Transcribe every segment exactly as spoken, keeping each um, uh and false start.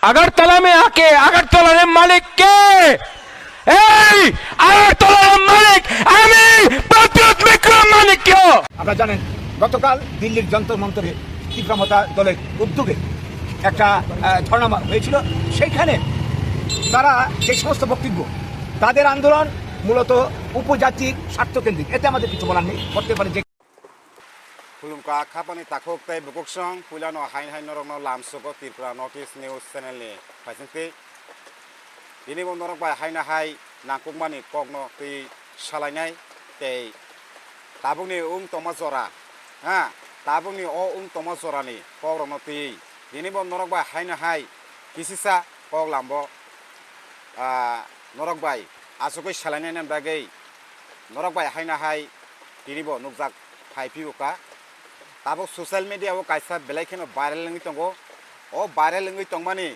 আগরতলা মে আকে আগরতলা রে মালিক কে? এই আগরতলা রে মালিক আমি প্রদ্যুৎ বিক্রম মানিক্য। আপনারা জানেন, গতকাল দিল্লির যন্তর মন্তরে তীব্র মতা দলের উদ্যোগে একটা আহ, ধর্ণা মা- হয়েছিল। সেইখানে তারা যে সমস্ত বক্তব্য, তাদের আন্দোলন মূলত উপজাতির স্বার্থকেন্দ্রিক। এতে আমাদের কিছু বলার নেই, করতে পারে যে Khulumkha khapani takhuk tei bukuksong, puilano hain hain norokno lamsugo Tripura North East News channel ni phaisingtwi. Tini bo norok bai haino hai nangkukmani kokno twi salainai tei tabukni wng tongma jora, ha, tabukni o wng tongma jorani kokrokno twi tini bo norok bai haino hai kisisa kok lambo, ah, norok bai achugwi salainani bagwi norok bai haino hai tini bo nukjak phai phiyokha. Tabuk social media o kaisa belai kheno viral wngwi tongo. O viral wngwi tongmani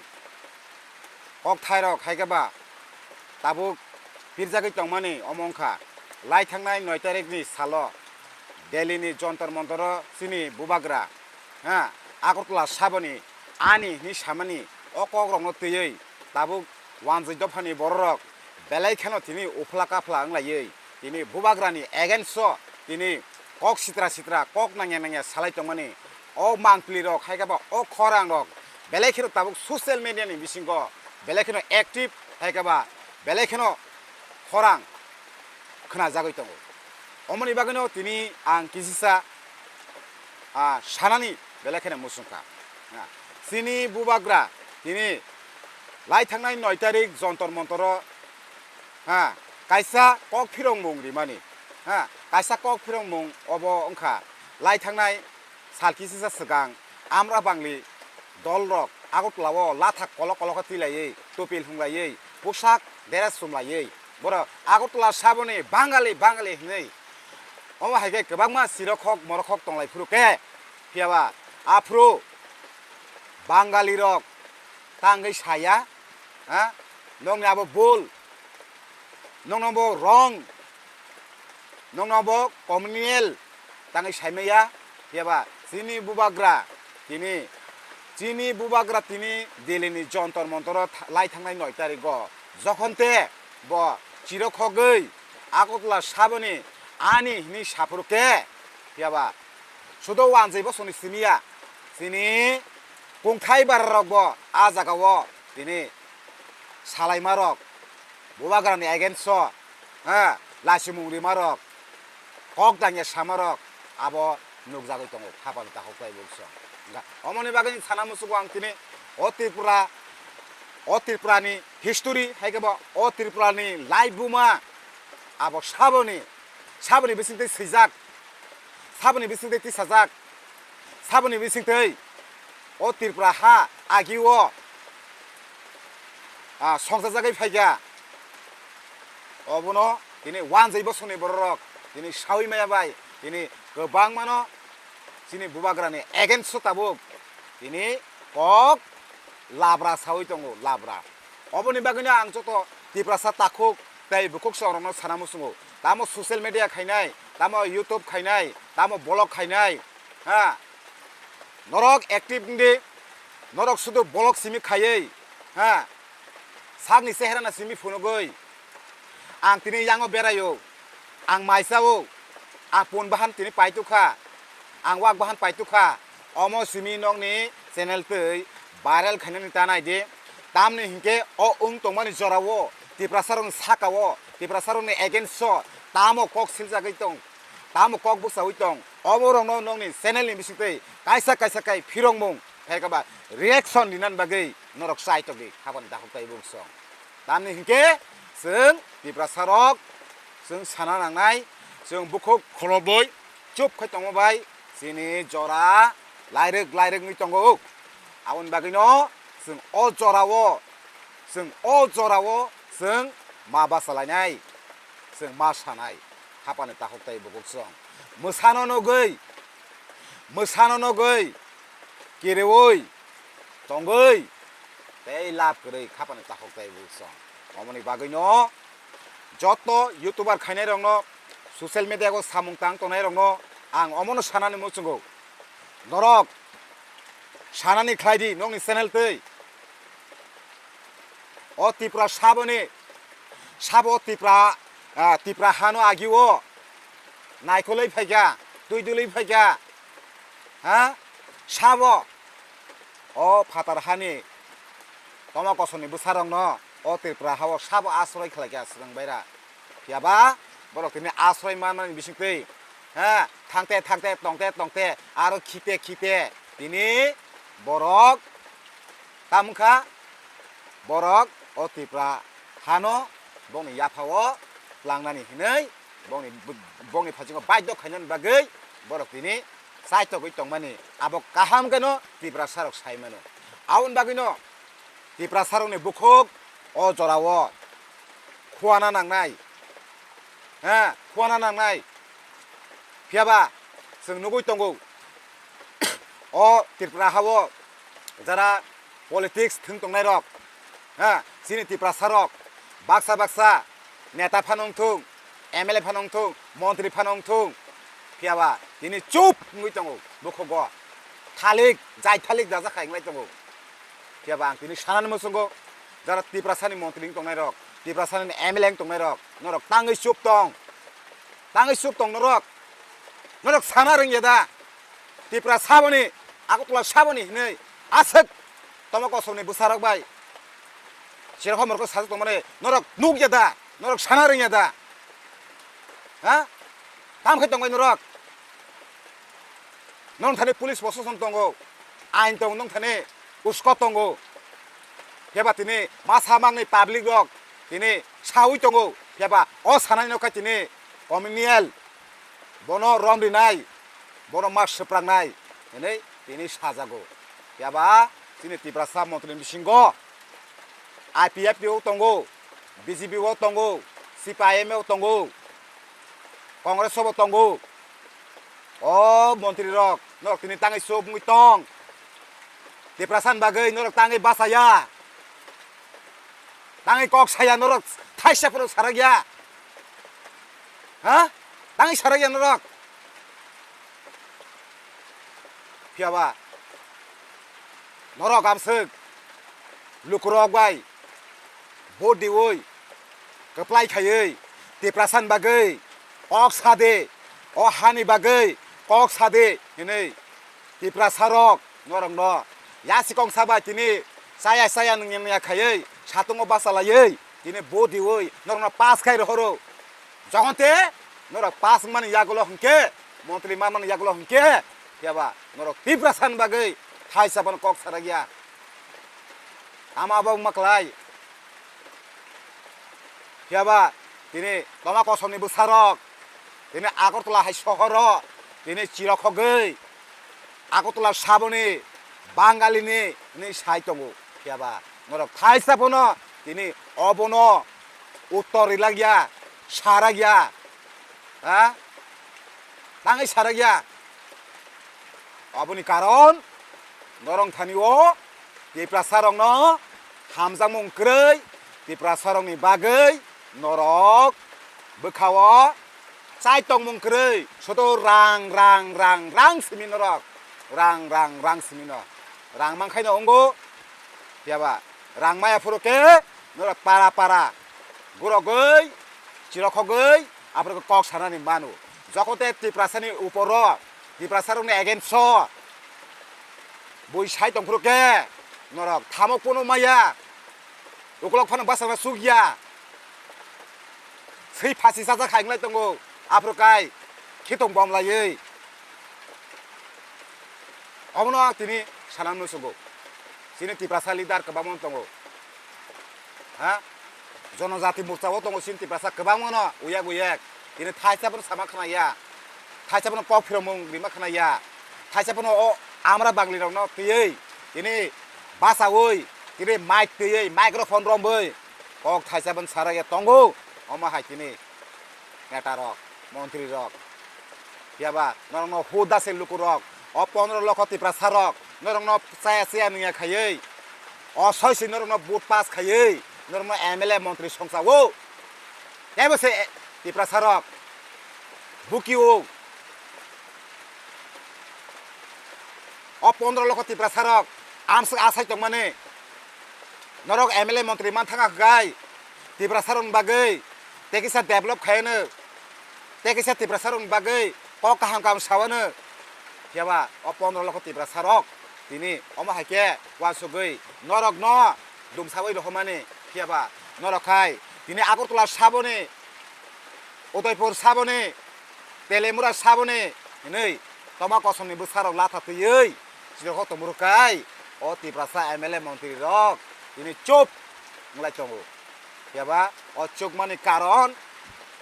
kokthairok hai khe ba tabuk pirjagwi tongmani omo wngkha, lai thangnai noi tarikni salo Delhi ni Jontor Montor o chini bubagra, ha, Agartala saboni ani hinwi samani o kokrokno twiwi tabuk wanjwi dophani bororok belai kheno tini uphla kaphla wnglaiwi tini bubagrani against o tini kok sitra sitra, kok nangya nangya salai tongmani o mangpili rok hai khe ba o khorang rok belai kheno tabuk social media ni bisingo belai kheno active hai khe ba belai kheno khorang khwnajagwi tongo. Omoni bagwino tini ang kisisa, ah, sanani belai kheno muchungkha. Ah, chini bubagra tini lai thangnai noi tarik Jontor Montoro, ha, kaisa kok phirongmung rimani, ha, kaisa kok phirongmung obo wngkha lai thangnai sal kisisa swkang Amra Bangli dolrok Agartala o lathak kolok kolok khe twilaiwi, tupil hunglaiwi, pusak dress chumlaiwi, borok Agartala saboni Bangali, Bangali hinwi. Omo hai khe kwbangma chirokhok morokhok tonglai phuru khe, phiya ba aphuru Bangali rok tangwi saya, ha? Nokni abo bul, nokno bo wrong, nokno bo communal tangwi saimaya, phiya ba chini bubagra tini, chini bubagra tini Delhi ni Jontor Montor o tha-, lai thangnai noi tarik o jokhon te bo chirokhogwi Agartala saboni ani hinwi saphuru khe, phiya ba sudo wanjwi bo soni siniya, chini kungthai bara rok bo a jaga o tini salaimarok, bubagrani against o, ha, lachimung rimarok, kok dangya samarok abo nukjagwi tongo, khapani takhuk tai bukso. Omoni bagwi sana musugo ang tini o Tripura, o Tripurani history, hai khe bo o Tripurani laibuma abo saboni, saboni bisingtwi swijak, saboni bisingtwi tisajak, saboni bisingtwi o Tripura ha agi o, ah, songchajagwi phaikha. Obono tini wanjwi bosongni bororok tini sawi maya bai tini kwbangmano chini bubagrani against o tabuk tini kok labra sawi tongo, labra. Oboni bagwino ang joto Tiprasa takhuk tei bukhuk songrokno sana muchungo. Tamo social media khainai, tamo YouTube khainai, tamo vlog khainai, ha? Norok active wngdi, norok sudu vlog simi khaiwi, ha? Sakni chehrano simi phunugwi. Ang tini yango beraio, ang mai chao, ang pun bahan tini paitukha, ang wak bahan paitukha. Omo simi nokni channel twi viral khainani ta nai di. Tamni hinkhe o wng tongmani jorao Tiprasarokni sakao, Tiprasarokni against o tamo kok siljagwi tong, tamo kok bwchaui tong, oborokno nokni channel ni bisingtwi kaisa kaisa kai phirongmung, phaikhe ba reaction rinani bagwi norok chai tongdi, habani dakhuk tai bukchong. Tamni hinkhe chwng Tiprasarok chwng sana nangnai, chwng bukhuk khulobwi chup khai tongma bai chini jora lairwk lairwk wngwi tongo. Aboni bagwino chwng o jorao, chwng o jorao chwng ma bachalainai, chwng ma sanai, hapani takhuk tai bukhuk chwng mwsano nugwi, mwsano nugwi, kiriui tongwi tei lab kwrwi khapani takhuk tai bukhuk chwng. Omoni bagwino joto YouTuber khainairokno, social media o samung tang tongnairokno ang omono sanani muchungo. Norok sanani khlai di nokni channel twi. O Tripura saboni, sabo Tripura, ah, Tripura hano agio naikolwi phaikha, twi dulwi phaikha, ha? Sabo o phatar hani toma kosoni bwsarokno o Tripura hao sabo asroi khlaikha swrwng baira. Phiyaba borok tini asroi manmani bisingtwi, ha, thangte thangte tongte tongte aro khite khite tini borok tamo wngkha borok o Tripura hano bongni yaphao tlangnani hinwi bongni, bongni phasingo baidhyo khainani bagwi borok tini chaitogwi tongmani abo kaham kheno Tiprasarok sai mano. Aboni bagwino Tiprasarokni bukhuk o jorao khuana nangnai, ha, khuana nangnai. Phiyaba chwng nugwi tongo, o Tripura hao jara politics thwng tongnairok, ha, chini Tiprasarok baksa baksa neta phano wngthung, M L A phano wngthung, montri phano wngthung, phiyaba tini chup wngwi tongo bukhugo, thalik jai thalik dajak khai wnglai tongo. Phiyaba ang tini sanani muchungo, jara Tiprasani montri wng tongnairok, Tiprasani M L A wng tongnairok, norok tangwi chup tong, tangwi chup tong norok. Norok sana rwngya da? Tripura saboni, Agartala saboni hinwi aswk toma kosomni bwsarok bai chirokha morokha sajak tongmani norok nukya da? Norok sana rwngya da? Ha? Tamo khe tongbai norok? Nong thani police proshashan tongo, ain tongo, nong thani usko tongo. Phiyaba tini masa mangni public rok tini sawi tongo. Phiyaba o sanai nokha tini communal bono rom rinai, bono ma swpraknai hinwi tini sajago. Phiyaba chini Tiprasa montri ni bisingo I P F T o tongo, B J P o tongo, C P I M o tongo, Congress o bo tongo. O montri rok, norok tini tangwi chup wngwi tong. Tiprasa ni bagwi norok tangwi bachaya. Tangwi kok saya norok thaisa phano sarakya. Ha? Tangwi sarakya norok. Phiyaba norok amswk lukurok bai vote diwi kwplai khaiwi Tiprasa ni bagwi kok sade, o hani bagwi kok sade hinwi Tiprasa rok norokno yasikong sabai tini chaya chaya nungya nungya khaiwi satungo bachalaiwi tini vote diwi norokno pass khai rohoro. Jokhon te norok pass wngmani yagulo hwnkhe, montri manmani yagulo hwnkhe, phiyaba norok Tiprasa ni bagwi thaisa bono kok sarakya. Tamo abo wngma kwlai? Phiyaba tini toma kosomni bwsarok tini Agartala hai sohoro tini chirokhogwi Agartala saboni Bangalini hinwi sai tongo. Phiyaba norok thaisa bono tini obono uttor rilakya, sarakya. Ha? Tangwi sarakya. Aboni karon norok thani o Tiprasa rokno hamjakmung kwrwi, Tiprasa rokni bagwi norok bwkhao chai tongmung kwrwi, soto rang, rang, rang, rang simi norok, rang, rang, rang simi no, rang mankhaino wngo, phiyaba rang maya phuru khe norok para para gurogwi, chirokhogwi, aphuru khe kok sanani mano. Jokhon te Tiprasani uporo, Tiprasarokni against o bui sai tongphuru khe norok thamok pono maya, ukolok phano bwsakna chukya, swi phasi chajak hai wnglai tongo, aphuru kai khitong bom laiwi. Omono ang tini sana muchungo. Chini Tiprasa leader kwbangma tongo. Ha? Jonojati Morcha o tongo chini Tiprasa kwbangma no uyak uyak. Tini thaisa bono sama khna ya. Thaisa bono kok phiromung rima khna ya. Thaisa bono o amra bangli rokno twiwi tini bachawi tini mic twiwi microphone romwi kok thaisa bono sarakya tongo. Omo hai tini neta rok, montri rok, phiyaba norokno huda se luku rok, o pondro lokho Tiprasa rok norokno chaya chaya nungya khaiwi, o soi se norokno vote pass khaiwi norokno M L A montri songchao. Teibo se Tiprasa rok bukio. O pondro lokho Tiprasa rok amswk asai tongmani. Norok M L A montri man thangkha gai Tiprasarokni bagwi tei kisa develop khaiyano, tei kisa Tiprasarokni bagwi kok kaham kaham sawano. Phiyaba o pondro lokho Tiprasarok tini omo hai khe uansugwi norokno dumsawi rohormani. Phiyaba norok khai tini Agartala saboni, Udaipur saboni, Telemura saboni hinwi toma kosomni bwsarok latha twiwi chirokho tongmorok kai o Tiprasa M L A montri rok tini chup wnglai tongo. Phiyaba o chukmani karon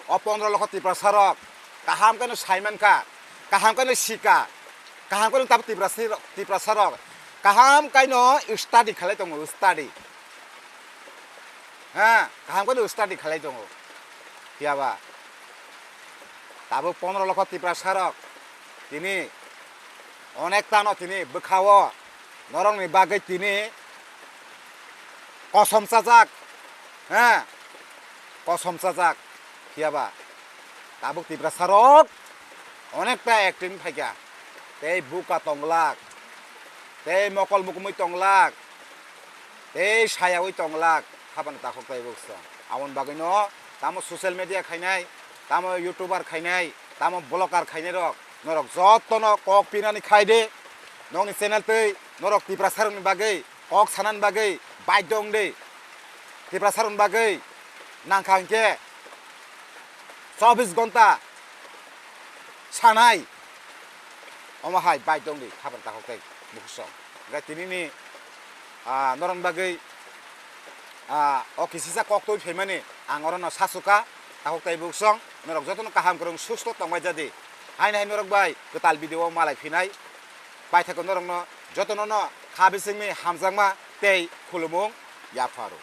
o pondro lokho Tiprasarok kaham khe no saimankha, kaham khe no sika, kaham khe no tabuk Tiprasi-, Tiprasarok kaham khe no study khalai tongo, study. Ha, kaham khe no study khalai tongo. Phiyaba tabuk pondro lokho Tiprasarok tini onek tano tini bwkhao norokni bagwi tini kosom chajak, ha, kosom chajak. Phiyaba tabuk Tiprasarok onekta acting phaikha, tei buka tonglak, tei mokol mukumui tonglak, tei sayaui tonglak, habani takhuk tai buksa. Aboni bagwino tamo social media khainai, tamo YouTuber khainai, tamo vlogger khainai rok, norok jotono kok pinani khai de, nokni channel twi norok Tiprasarokni bagwi kok sanani bagwi baidho wng de. Tiprasarokni bagwi nangkha hinkhe chobbish ghonta sanai omo hai baidho wng de, habani takhuk tai buksa. Hingkhe tinini, ah, norokni bagwi, ah, o kisisa kok twi phaimani ang orono sasuka, takhuk tai buksa. Norok jotono kaham kwrwng susto tongbai jadi. Haino hai norok bai kwtal video o malai phinai. Paithakgo norokno jotono no kha bisingni hamjakma tei khulumung yapharo.